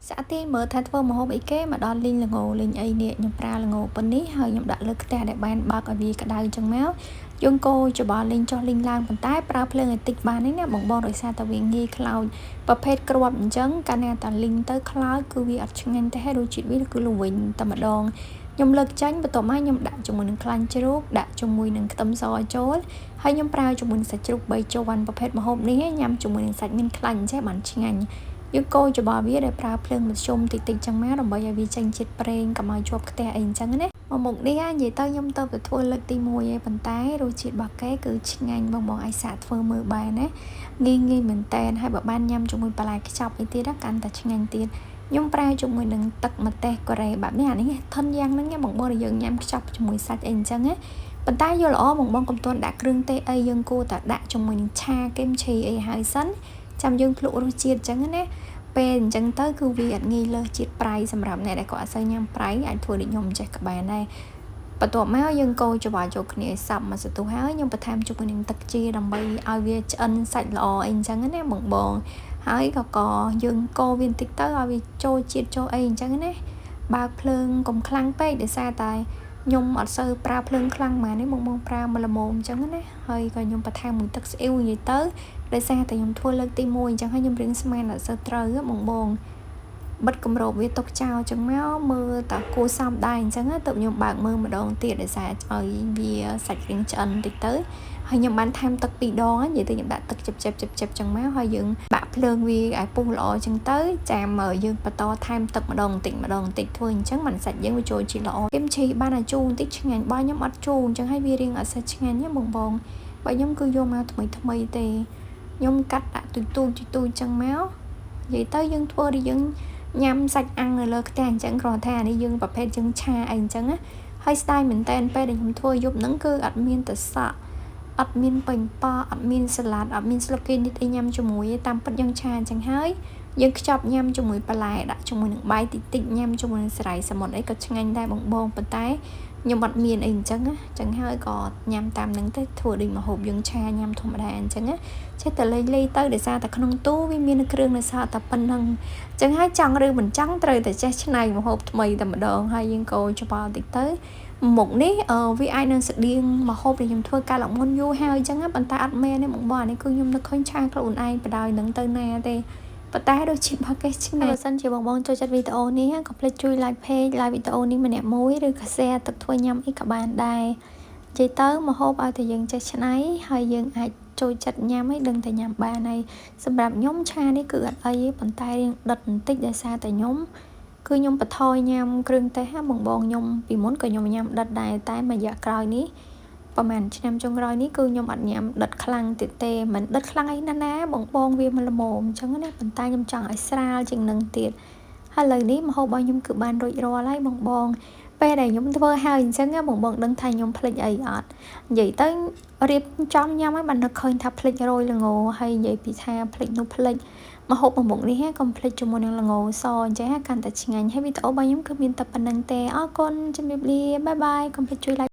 សាក់ទាញមើលថាធ្វើម្ហូបអីគេមកដល់លីងល្ងលីងអីនេះខ្ញុំប្រើល្ងប៉ុណ្នេះហើយខ្ញុំដាក់លើខ្ទះដែលបានបើកឲ្យវាក្តៅចឹងមកយើងកូរច្របល់លីងចុះលីងឡើងប៉ុន្តែប្រើភ្លើងឲ្យតិចបានទេណាបងបងដោយសារតែវាងាយខ្លោចប្រភេទគ្រាប់អញ្ចឹងកាលណាតាលីងទៅខ្លោចគឺវាអត់ឆ្ងាញ់ទេហើយរសជាតិវាគឺល្វិញតែម្ដងខ្ញុំលើកចេញបន្ទាប់មកខ្ញុំដាក់ជាមួយនឹងខ្លាញ់ជ្រូកដាក់ជាមួយនឹងខ្ទឹមសចូលហើយខ្ញុំប្រើជាមួយនឹងសាច់ជ្រូក3ជាន់ប្រភេទម្ហូបនេះញ៉ាំជាមួយនឹងសាច់មានខ្លាញ់អញ្ចេះបានឆ្ងាញ់យើងកូរច្របល់វាដោយប្រើភ្លើងមធ្យមតិចតិចចឹងមកដើម្បីឲ្យវាចេញជាតិប្រេងកុំឲ្យជាប់ខ្ទះអីអញ្ចឹងណាមកមុខនេះនិយាយទៅខ្ញុំទៅធ្វើលើកទី1ឯងប៉ុន្តែរសជាតិរបស់គេគឺឆ្ងាញ់បងបងអាចសាកធ្វើមើលបានណាងាយងាយមែនតែនហើយបើបានញ៉ាំជាមួយបន្លែខ្ចប់អីទៀតកាន់តែឆ្ងាញ់ទៀតខ្ញុំប្រើជាមួយនឹងទឹកម្ទេសកូរ៉េបែបនេះអានេះធិនយ៉ាងហ្នឹងបងបងយើងញ៉ាំខ្ចប់ជាមួយសាច់អីអញ្ចឹងណាប៉ុន្តែយល់ល្អបងបងកុំទាន់ដាក់គ្រឿងទេសអីយើងគួរតែដាក់ជាមួយនឹងឆាគឹមឈីអីហើយសិនចាំយើងភ្លក់រសជាតិអញ្ចឹងណាពេលអញ្ចឹងទៅគឺវាអត់ងាយលើសជាតិប្រៃសម្រាប់អ្នកដែលគាត់អត់សូវញ៉ាំប្រៃអាចធ្វើដូចខ្ញុំចេះក៏បានដែរបន្ទាប់មកយើងកូរច្របល់ចូលគ្នាឲ្យសព្វមួយសន្ទុះហើយខ្ញុំបន្ថែមជាមួយនឹងទឹកជីដើម្បីឲ្យវាឆ្អិនសាច់ល្អអីអញ្ចឹងណាបងបងហើយក៏យើងកូរវាបន្តិចទៅឲ្យវាចូលជាតិចូលអីអញ្ចឹងណាបើកភ្លើងកុំខ្លាំងពេកដោយសារតែខ្ញុំអត់សូវប្រើភ្លើងខ្លាំងហ្មងនេះបងបងប្រើមកល្មមអញ្ចឹងណាហើយក៏ខ្ញុំបន្ថែមមួយទឹកស្អ៊ីវនិយាយទៅដោយសារតែខ្ញុំធ្វើលើកទី1អញ្ចឹងហើយខ្ញុំរៀងស្មានអត់សូវត្រូវបងបងបិទគម្របវាទុកចោលចឹងមកមើលតាគួសមដែរអញ្ចឹងទៅខ្ញុំបើកមើលម្ដងទៀតដោយសារឲ្យវាសាច់រៀងឆ្អិនតិចទៅហើយខ្ញុំបានថែមទឹក2ដងនិយាយទៅខ្ញុំដាក់ទឹកជិបជិបជិបជិបចឹងមកហើយយើងបាក់ភ្លើងវាឲ្យពុះល្អចឹងទៅចាំយើងបន្តថែមទឹកម្ដងបន្តិចម្ដងបន្តិចធ្វើអញ្ចឹងមិនសាច់យើងវាចូលជាតិល្អគឹមឈីបានឲ្យជូរបន្តិចឆ្ងាញ់បើខ្ញុំអត់ជូរអញ្ចឹងហើយវារៀងអត់សូវឆ្ងាញ់ណាបងបងបើខ្ញុំគឺយកមកថ្មីថ្មីទេខ្ញុំកាត់ដាក់ទូចទូចទូចចឹងមកនិយាយទៅយើងធ្វើដូចយើងញ៉ាំសាច់អាំងនៅលើខ្ទះអញ្ចឹងគ្រាន់តែអានេះយើងប្រភេទយើងឆាអីអញ្ចឹងណាហើយស្ដាយមែនតែនពេលដែលខ្ញុំធ្វើយប់ហ្នឹងគឺអត់មានតសក់អត់មានប៉េងប៉ោះអត់មានសាឡាត់អត់មានស្លឹកគេនេះអីញ៉ាំជាមួយទេតាមពិតយើងឆាអញ្ចឹងហើយយើងខ្ចប់ញ៉ាំជាមួយបន្លែដាក់ជាមួយនឹងបាយតិចតិចញ៉ាំជាមួយនឹងសរៃសមុទ្រអីក៏ឆ្ងាញ់ដែរបងបងប៉ុន្តែខ្ញុំអត់មានអីអញ្ចឹងណាអញ្ចឹងហើយក៏ញ៉ាំតាមនឹងទៅធ្វើដូចម្ហូបយើងឆាញ៉ាំធម្មតាអញ្ចឹងណាចេះតែលេងលេងទៅដោយសារតែក្នុងទូវាមានគ្រឿងនៅសល់តែប៉ុណ្្នឹងអញ្ចឹងហើយចង់ឬមិនចង់ត្រូវតែចេះច្នៃម្ហូបថ្មីតែម្ដងហើយយើងកូរច្បល់តិចទៅមុខនេះវាអាចនឹងស្តៀងម្ហូបដែលខ្ញុំធ្វើកាលមុនយូរហើយអញ្ចឹងប៉ុន្តែអត់មែនទេបងបងអានេះគឺខ្ញុំនឹកឃើញឆាខ្លួនឯងបដ ாய் នឹងទៅណាទេប៉ុន្តែដូចជាបើគេឆ្ងាញ់បើសិនជាបងបងចូលចិត្តវីដេអូនេះកុំភ្លេចជួយ like page like វីដេអូនេះម្នាក់មួយឬក៏ share ទឹកធ្វើញ៉ាំអីក៏បានដែរនិយាយទៅម្ហូបឲ្យតែយើងចេះច្នៃហើយយើងអាចចូលចិត្តញ៉ាំអីដឹងតែញ៉ាំបានហើយសម្រាប់ខ្ញុំឆានេះគឺអត់អីទេប៉ុន្តែរៀងដិតបន្តិចដោយសារតែខ្ញុំគឺខ្ញុំបន្ថយញ៉ាំគ្រឿងទេសបងបងខ្ញុំពីមុនក៏ខ្ញុំញ៉ាំដិតដែរតែមួយរយៈក្រោយនេះប្រហែលឆ្នាំចុងក្រោយនេះគឺខ្ញុំអត់ញ៉ាំដិតខ្លាំងទៀតទេមិនដិតខ្លាំងអីណាណាបងបងវាមិនល្មមអញ្ចឹងណាប៉ុន្តែខ្ញុំចង់ឲ្យស្រាលជាងនឹងទៀតហើយឥឡូវនេះម្ហូបរបស់ខ្ញុំគឺបានរួចរាល់ហើយបងបងពេលដែលខ្ញុំធ្វើហើយអញ្ចឹងបងបងដឹងថាខ្ញុំភ្លេចអីអត់និយាយទៅរៀបចំញ៉ាំហើយបាននឹកឃើញថាភ្លេចរយល្ងហើយនិយាយពីថាភ្លេចនោះភ្លេចម្ហូបមួយមុខនេះកុំភ្លេចជាមួយនឹងល្ងសអញ្ចឹងកាន់តែឆ្ងាញ់ហើយវីដេអូរបស់ខ្ញុំគឺមានតែប៉ុណ្្នឹងទេអរគុណជំរាបលាបាយបាយកុំភ្លេចជួយ like